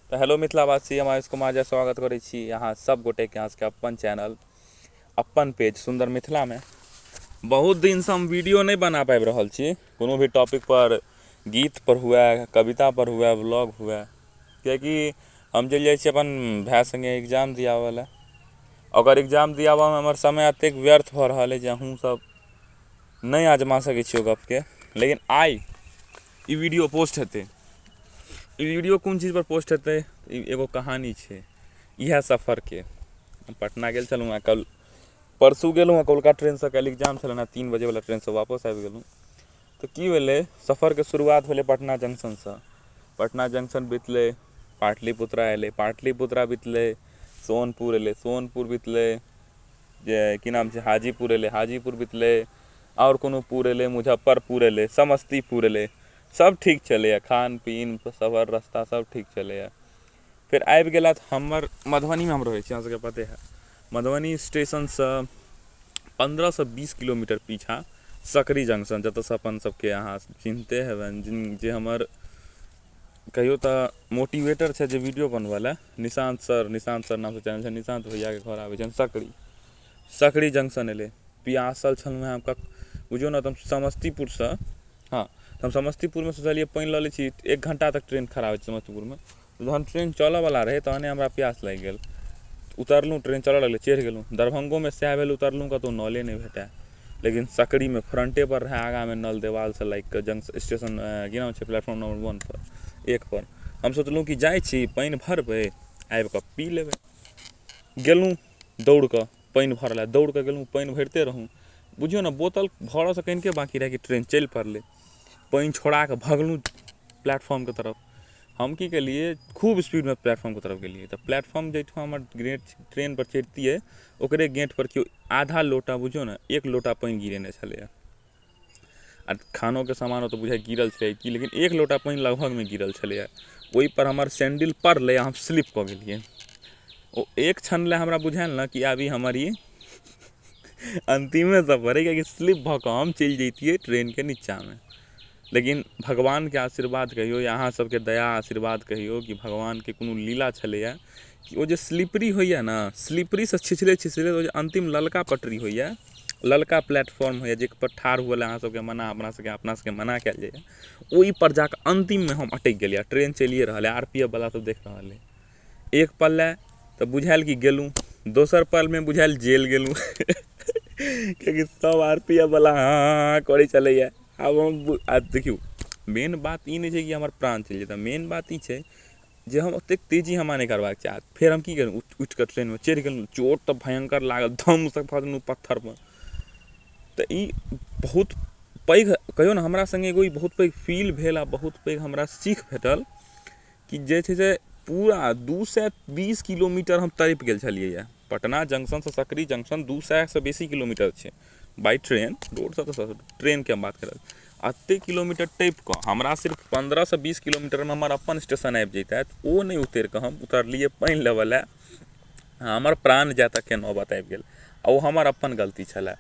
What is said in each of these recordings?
तऽ हेलो मिथिलावासी, हम आयुष कुमार झा स्वागत करै छी अहाँ सब गोटेके अहाँ सबके अपन चैनल, अपन पेज सुन्दर मिथिलामे। बहुत दिनसँ हम वीडियो नहि बना पाबि रहल छी कोनो भी टॉपिक पर, गीत पर हुए, कविता पर हुए, व्लॉग हुए, किएकि हम चलि जाइ छी अपन भाय सङ्गे एग्जाम दियाबऽ लए। ओकर एग्जाम दियाबऽमे हमर समय एतेक व्यर्थ भऽ रहल अइ जे अहूँ सब नहि आजमा सकै छी ओ गपके। लेकिन आइ ई वीडियो पोस्ट हेतै। ई वीडियो कोन चीजपर पोस्ट हेतै? ई एगो कहानी छै इएह सफरके। हम पटना गेल छलहुँ हँ कल, परसू गेलहुँ हँ कौलका ट्रेनसँ। काल्हि एग्जाम छलै हँ, 3 बजेवला ट्रेनसँ वापस आबि गेलहुँ। तऽ की भेलै? सफरके शुरुआत भेलै पटना जंक्शनसँ। पटना जंक्शन बितलै, पाटलिपुत्रा अयलै, पाटलिपुत्रा बितलै, सोनपुर अयलै, सोनपुर बितलै, जे की नाम छै, हाजीपुर अयलै, हाजीपुर बितलै, आओर कोनो पुर अयलै, मुजफ्फरपुर अयलै, समस्तीपुर अयलै। सब ठीक छलैए, खान पीन, सफर, रास्ता सब ठीक छलैए। फेर आबि गेलथि हमर मधुबनीमे हम रहै छी, अहाँ सबके पते हैत। मधुबनी स्टेशनसँ 15सँ 20 किलोमीटर पीछाँ सकरी जंक्शन, जतऽसँ अपन सबके अहाँ चिन्हते हेबनि, जिन जे हमर कहियो तऽ मोटिवेटर छै, जे वीडियो बनबऽ लए, निशान्त सर, निशान्त सर नामसँ चैनल छै, निशान्त भैयाके घर आबै छनि सकरी। सकरी जंक्शन एलै, पियासल छलहुँ हेँ। बुझियौ ने तऽ हम समस्तीपुरसँ, हँ, तऽ हम समस्तीपुरमे सोचलियै पानि लऽ लै छी। एक घण्टा तक ट्रेन खड़ा होइ छै समस्तीपुरमे। जहन ट्रेन चलऽवला रहै, तहने हमरा प्यास लागि गेल। उतरलहुँ, ट्रेन चलऽ लगलै, चढ़ि गेलहुँ। दरभंगोमे सएह भेल, उतरलहुँ, कतहु नले नहि भेटय। लेकिन सकरीमे फ्रन्टे पर रहए, आगाँमे नल देवालसँ लागि कऽ, जंक्शन स्टेशन, की नाम छै, प्लेटफॉर्म नंबर 1 पर, एक पर। हम सोचलहुँ कि जाइ छी, पानि भरबै, आबि कऽ पी लेबै। गेलहुँ दौड़ कऽ पानि भरऽ लए। दौड़ कऽ गेलहुँ, पानि भरिते रहूँ। बुझियौ ने, बोतल भरऽसँ कनिके बाँकी रहै कि ट्रेन चलि पड़लै। पानि छोड़ा कऽ भगलहुँ प्लेटफॉर्मके तरफ। हम की केलियै? खूब स्पीडमे प्लेटफॉर्मके तरफ गेलियै, तऽ प्लेटफॉर्म जाहिठाम हमर गेट, ट्रेनपर चढ़ितियै, ओकरे गेटपर केओ आधा लोटा, बुझियौ ने, एक लोटा पानि गिरेने छलैए। आ खानोके सामान ओतऽ बुझाइ गिरल छलै कि, लेकिन एक लोटा पानि लगभगमे गिरल छलैए। ओहिपर हमर सैंडिल पड़लै आ हम स्लिप कऽ गेलियै। ओ एक क्षण लए हमरा बुझायल ने कि आब ई हमर ई अन्तिमे सफर अइ, कियाकि स्लिप भऽ कऽ हम चलि जैतियै ट्रेनके नीचाँमे। लेकिन भगवानके आशीर्वाद कहियौ या अहाँ सबके दया आशीर्वाद कहियौ कि भगवानके कोनो लीला छलैए कि ओ जे स्लिपरी होइए ने, स्लिपरीसँ छिछलैत छिछलैत ओ जे अन्तिम ललका पटरी होइए, ललका प्लेटफॉर्म होइए, जाहिपर ठाढ़ हुअ लए अहाँ सबके मना, अपना सबके मना कयल जाइए, ओहिपर जाकऽ अन्तिममे हम अटकि गेलियै आ ट्रेन चलिए रहल अइ, आरपीएफ वला सब देख रहल अइ। एक पल लए तऽ बुझायल कि गेलहुँ, दोसर पलमे बुझायल जेल गेलहुँ, कियाकि सब आरपीएफ वला हाँ हाँ करै छलैए। आब हम आ देखियौ, मेन बात ई नहि छै कि हमर प्राण चलि जेतै, मेन बात ई छै जे हम ओतेक तेजी हमरा नहि करबाक चाही। फेर हम की केलहुँ? उठि कऽ ट्रेनमे चढ़ि गेलहुँ। चोट तऽ भयङ्कर लागल, धमसँ खसलहुँ पत्थरपर। तऽ ई बहुत पैघ कहियौ ने, हमरा सङ्गे एगो ई बहुत पैघ फील भेल आ बहुत पैघ हमरा सीख भेटल कि जे छै से पूरा 220 किलोमीटर हम तड़पि गेल छलियै। पटना जंक्शनसँ सकरी जंक्शन 200सँ बेसी किलोमीटर छै बाई ट्रेन। रोडसँ तऽ ट्रेनके हम बात करब। एतेक किलोमीटर टपि कऽ हमरा सिर्फ 15सँ 20 किलोमीटरमे हमर अपन स्टेशन आबि जैतै, ओ नहि उतरि कऽ हम उतरलियै पानि लेबऽ लए। हमर प्राण जाय तकके नौबत आबि गेल आ ओ हमर अपन गलती छलए।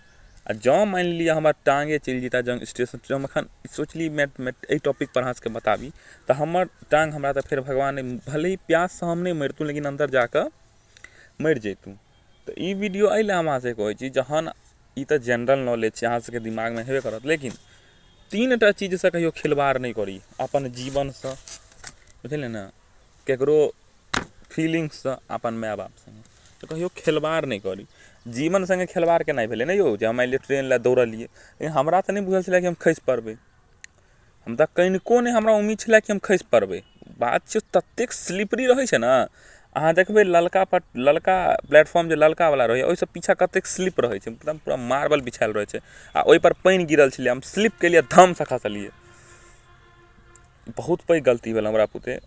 आ जँ मानि लिअ हमर टाँगे चलि जैतै जँ स्टेशन, हम एखन सोचली एहि टॉपिकपर अहाँ सबके बताबी, तऽ हमर टाँग हमरा तऽ फेर भगवान, भले ही प्याससँ हम नहि मरितहुँ, लेकिन अन्दर जाकऽ मरि जैतहुँ। तऽ ई वीडियो एहि लए हम अहाँ सबके कहै छी, जहन ई तऽ जनरल नॉलेज छै, अहाँ सबके दिमागमे हेबे करत, लेकिन तीन टा चीजसँ कहियो खिलवाड़ नहि करी: अपन जीवनसँ, बुझलियै ने, केकरो फीलिंग्ससँ, अपन माय बाप सङ्गे तऽ कहियो खेलबाड़ नहि करी। जीवन सङ्गे खेलबाड़ केनाइ भेलै ने यौ, जे हम मानि लिअ ट्रेन लए दौड़लियै, लेकिन हमरा तऽ नहि बुझल छलै कि हम खसि पड़बै। हम तऽ कनिको नहि हमरा उम्मीद छलै कि हम खसि पड़बै। बात छै, ततेक स्लिपरी रहै छै ने। अहाँ देखबै, ललका पर, ललका प्लेटफॉर्म जे ललका वाला रहैया, ओहिसँ पीछा कतेक स्लिप रहै छै, एकदम पूरा मार्बल बिछायल रहै छै आ ओहिपर पानि गिरल छलै। हम स्लिप केलियै, धमसँ खसलियै। बहुत पैघ गलती भेल हमरा पुते।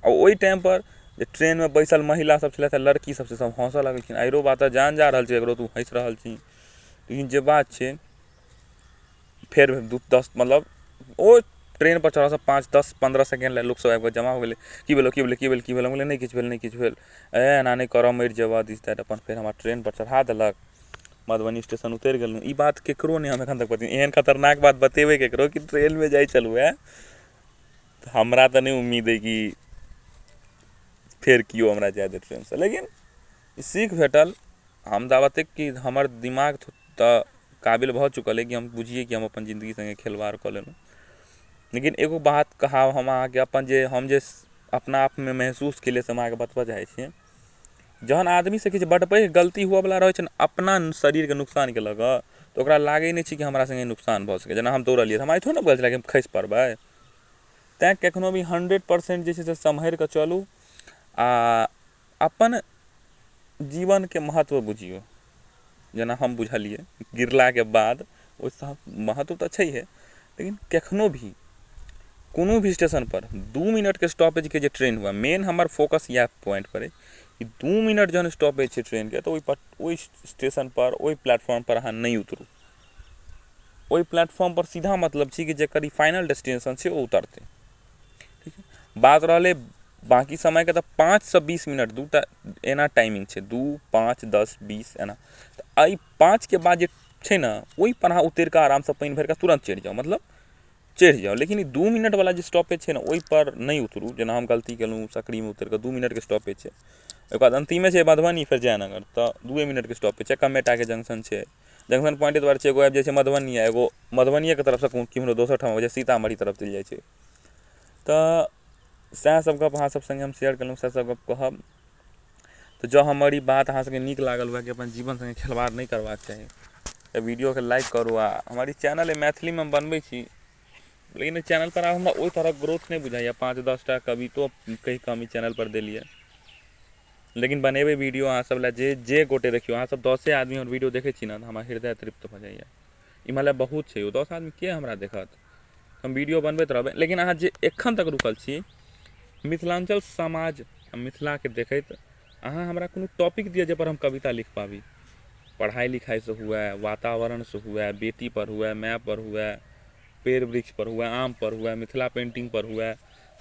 आ ओहि टाइमपर जे ट्रेनमे बैसल महिला सब छलथि, लड़की सब, से सब हँसऽ लगलखिन, आहिरो बा, तऽ जान जा रहल छै एकरो, तू हँसि रहल छी। लेकिन जे बात छै, फेर दू दस, मतलब ओ ट्रेन पर चढ़ऽसँ 5, 10, 15 सेकेंड लए लोक सब आबि कऽ जमा हो गेलै, की भेलौ, की भेलै, की भेल, की भेल? हम कहलियै, नहि किछु भेल, नहि किछु भेल, ए एना नहि करऽ, मरि जेबऽ, दिस that. अपन फेर हमरा ट्रेन पर चढ़ा देलक, मधुबनी स्टेशन उतरि गेलहुँ। ई बात केकरो नहि हम एखन तक बतेलियै। एहन खतरनाक बात बतेबै केकरो कि ट्रेनमे जाइ छलहुँ हेँ, तऽ हमरा तऽ नहि उम्मीद अइ कि फेर केओ हमरा जाए देत ट्रेनसँ। लेकिन ई सीख भेटल हम ताबत कि हमर दिमाग तऽ काबिल भऽ चुकल अइ कि हम बुझियै कि हम अपन जिन्दगी सङ्गे खेलवाड़ कऽ लेलहुँ। लेकिन एगो बात कहब हम अहाँके अपन जे हम जे अपना आपमे महसूस केलियै से हम अहाँके बतबऽ चाहै छी। जहन आदमीसँ किछु बड्ड पैघ गलती हुअवला रहै छै ने अपना शरीरके नुकसानके लऽ कऽ, तऽ ओकरा लागै नहि छै कि हमरा सङ्गे नुकसान भऽ सकैए। जेना हम दौड़लियै तऽ हमरा ई थोड़े ने बुझल छलै कि हम खसि पड़बै। तैँ कखनो भी 100% जे छै से सम्हरि कऽ चलू आ अपन जीवनके महत्व बुझियौ। जेना हम बुझलियै गिरलाके बाद, ओहिसँ महत्व तऽ छैहे, लेकिन कखनो भी कोनो भी स्टेशनपर 2 मिनटके स्टॉपेजके जे ट्रेन हुए, मेन हमर फोकस इएह पॉइंटपर अइ कि 2 मिनट जहन स्टॉपेज छै ट्रेनके तऽ ओहिपर ओहि स्टेशनपर ओहि प्लेटफॉर्मपर अहाँ नहि उतरू। ओहि प्लेटफॉर्मपर सीधा मतलब छै कि जकर ई फाइनल डेस्टिनेशन छै ओ उतरतै। ठीक छै, बात रहलै बाँकी समयके, तऽ 5सँ 20 मिनट दूटा एना टाइमिंग छै, 2, 5, 10, 20 एना। तऽ एहि 5के बाद जे छै ने ओहिपर अहाँ उतरि कऽ आरामसँ पानि भरि कऽ तुरन्त चढ़ि जाउ, मतलब चढ़ि जाउ। लेकिन ई 2 मिनटवला जे स्टॉपेज छै ने ओहिपर नहि उतरू। जेना हम गलती केलहुँ सकरीमे उतरि कऽ, 2 मिनटके स्टॉपेज छै, ओकर बाद अन्तिमे छै मधुबनी, फेर जयनगर, तऽ 2 मिनटके स्टॉपेज छै। कमेटाके जंक्शन छै, जंक्शन पॉइंट दुआरे छै, एगो आबि जाइ छै मधुबनी आ एगो मधुबनिएके तरफसँ केम्हरो दोसर ठाम अबै छै, सीतामढ़ी तरफ चलि जाइ छै। तऽ सएह सब गप अहाँ सब सङ्गे हम शेयर केलहुँ, सएह सब गप कहब। तऽ जँ हमर ई बात अहाँ सबके नीक लागल हुए कि अपन जीवन सङ्गे खेलवाड़ नहि करबाक चाही, तऽ वीडियोके लाइक करू। आ हमर ई चैनल अइ, मैथिलीमे हम बनबै छी, लेकिन एहि चैनलपर आब हमरा ओहि तरहक ग्रोथ नहि बुझाइए। 5-10 टा कवितो कहि कऽ हम ई चैनलपर देलियै, लेकिन बनेबै वीडियो अहाँ सब लए। जे जे गोटे देखियौ, अहाँ सब 10 आदमी हमर वीडियो देखै छी ने तऽ हमर हृदय तृप्त भऽ जाइए। इम्हर लए बहुत छै, 10 आदमी के हमरा देखत, हम वीडियो बनबैत रहबै। लेकिन अहाँ जे एखन तक रुकल छी, मिथिलाञ्चल समाज आ मिथिलाके देखैत अहाँ हमरा कोनो टॉपिक दिअ जाहिपर हम कविता लिख पाबी। पढ़ाइ लिखाइसँ हुए, वातावरणसँ हुए, बेटीपर हुए, मायपर हुए, पेड़ वृक्षपर हुए, आमपर हुए, मिथिला पेन्टिंगपर हुए,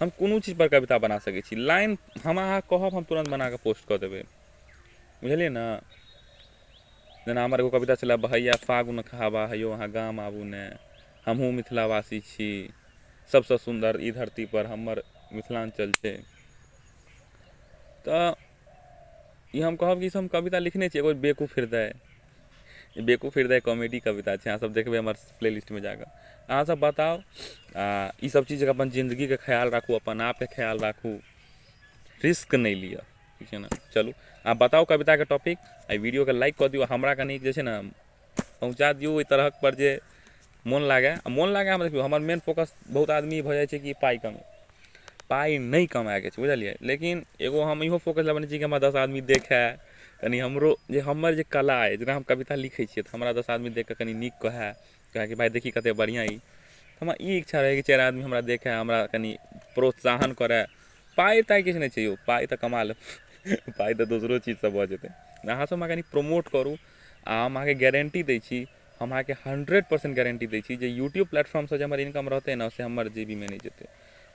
हम कोनो चीजपर कविता बना सकै छी। लाइन हम अहाँ कहब, हम तुरन्त बना कऽ पोस्ट कऽ देबै, बुझलियै ने। जेना हमर एगो कविता छलै, बहैया फागुनक हवा हे यौ अहाँ गाम आबू ने, हमहूँ मिथिलावासी छी, सबसँ सुन्दर ई धरतीपर हमर मिथिलाञ्चल छै। तऽ ई हम कहब कि हम कविता लिखने छी। एगो बेकूफ हृदय, ई बेकूफ हृदय कॉमेडी कविता छै, अहाँ सब देखबै हमर प्ले लिस्टमे जाकऽ। अहाँ सब बताउ आ ई सब चीजके अपन जिन्दगीके ख्याल राखू, अपन आपके ख्याल राखू, रिस्क नहि लिअ, ठीक छै ने। चलू अहाँ बताउ कविताके टॉपिक, एहि वीडियोके लाइक कऽ दियौ, हमरा कनि जे छै ने पहुँचा दियौ ओहि तरहक पर जे मोन लागै। आ मोन लागै हमरा, देखियौ हमर मेन फोकस बहुत आदमी भऽ जाइ छै कि पाइ कमे, पाइ नहि कमाइके छै, बुझलियै। लेकिन एगो हम इहो फोकस लगेने छी कि हमरा 10 आदमी देखै, कनि हमरो जे हमर जे कला अइ, जेना हम कविता लिखै छियै तऽ हमरा 10 आदमी देखि कऽ कनि नीक कहै, कहै कि भाइ देखी कतेक बढ़िआँ ई। हमरा ई इच्छा रहै कि 4 आदमी हमरा देखै, हमरा कनि प्रोत्साहन करै। पाइ ताइ किछु नहि छै यौ, पाइ तऽ कमा लेब, पाइ तऽ दोसरो चीजसँ भऽ जेतै। अहाँसभ हमरा कनि प्रमोट करू आ हम अहाँके गारंटी दै छी, हम अहाँके 100% गारंटी दै छी जे यूट्यूब प्लेटफॉर्मसँ जे हमर इनकम रहतै ने से हमर जेबीमे नहि जेतै।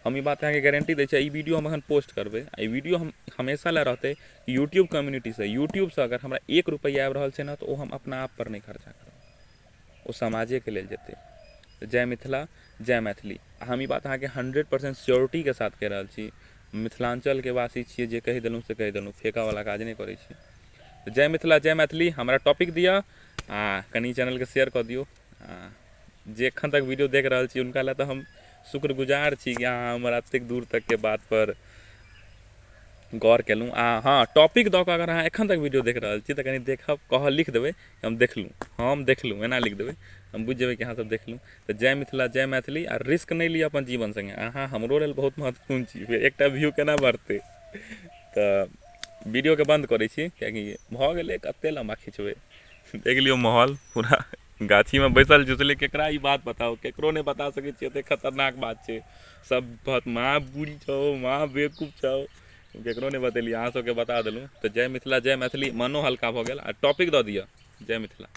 हम ई बात अहाँके गारंटी दै छी। ई वीडियो हम अखन पोस्ट करबै, ई वीडियो हम हमेशा लए रहतै यूट्यूब कम्युनिटीसँ। यूट्यूबसँ अगर हमरा 1 रुपैआ आबि रहल छै ने तऽ ओ हम अपना आप पर नहि खर्चा करब, ओ समाजेके लेल जेतै। जय मिथिला, जय मैथिली। आ हम ई बात अहाँके 100% श्योरिटीके साथ कहि रहल छी। मिथिलाञ्चलके वासी छियै, जे कहि देलहुँ से कहि देलहुँ, फेकऽवला काज नहि करै छी। जय मिथिला, जय मैथिली। हमरा टॉपिक दिअ आ कनि चैनलके शेयर कऽ दियौ। आ जे एखन तक वीडियो देख रहल छी हुनका लए तऽ हम शुक्रगुजार छी कि अहाँ हमर एतेक दूर तकके बातपर गौर केलहुँ। आ हँ, टॉपिक दऽ कऽ अगर अहाँ एखन तक वीडियो देख रहल छी तऽ कनि देखब, कह लिख देबै हम देखलहुँ, हम देखलहुँ एना लिख देबै, हम बुझि जेबै कि अहाँ सब देखलहुँ। तऽ जय मिथिला, जय मैथिली। आ रिस्क नहि लिअ अपन जीवन सङ्गे, अहाँ हमरो लेल बहुत महत्वपूर्ण छी, फेर एकटा व्यू केना बढ़तै। तऽ वीडियोके बन्द करै छी किएकि भऽ गेलै, कते लम्बा खिचबै। देख लियौ माहौल पूरा गाछीमे बैसल छी, सोचलियै केकरा ई बात बताउ, केकरो नहि बता सकै छियै, एते खतरनाक बात छै। सब कहत माँ बुरी छौ, माँ बेवकूफ छौ, केकरो नहि बतेलियै, अहाँ सबके बता देलहुँ। तऽ जय मिथिला, जय मैथिली। मनो हल्का भऽ गेल। आ टॉपिक दऽ दिअ। जय मिथिला।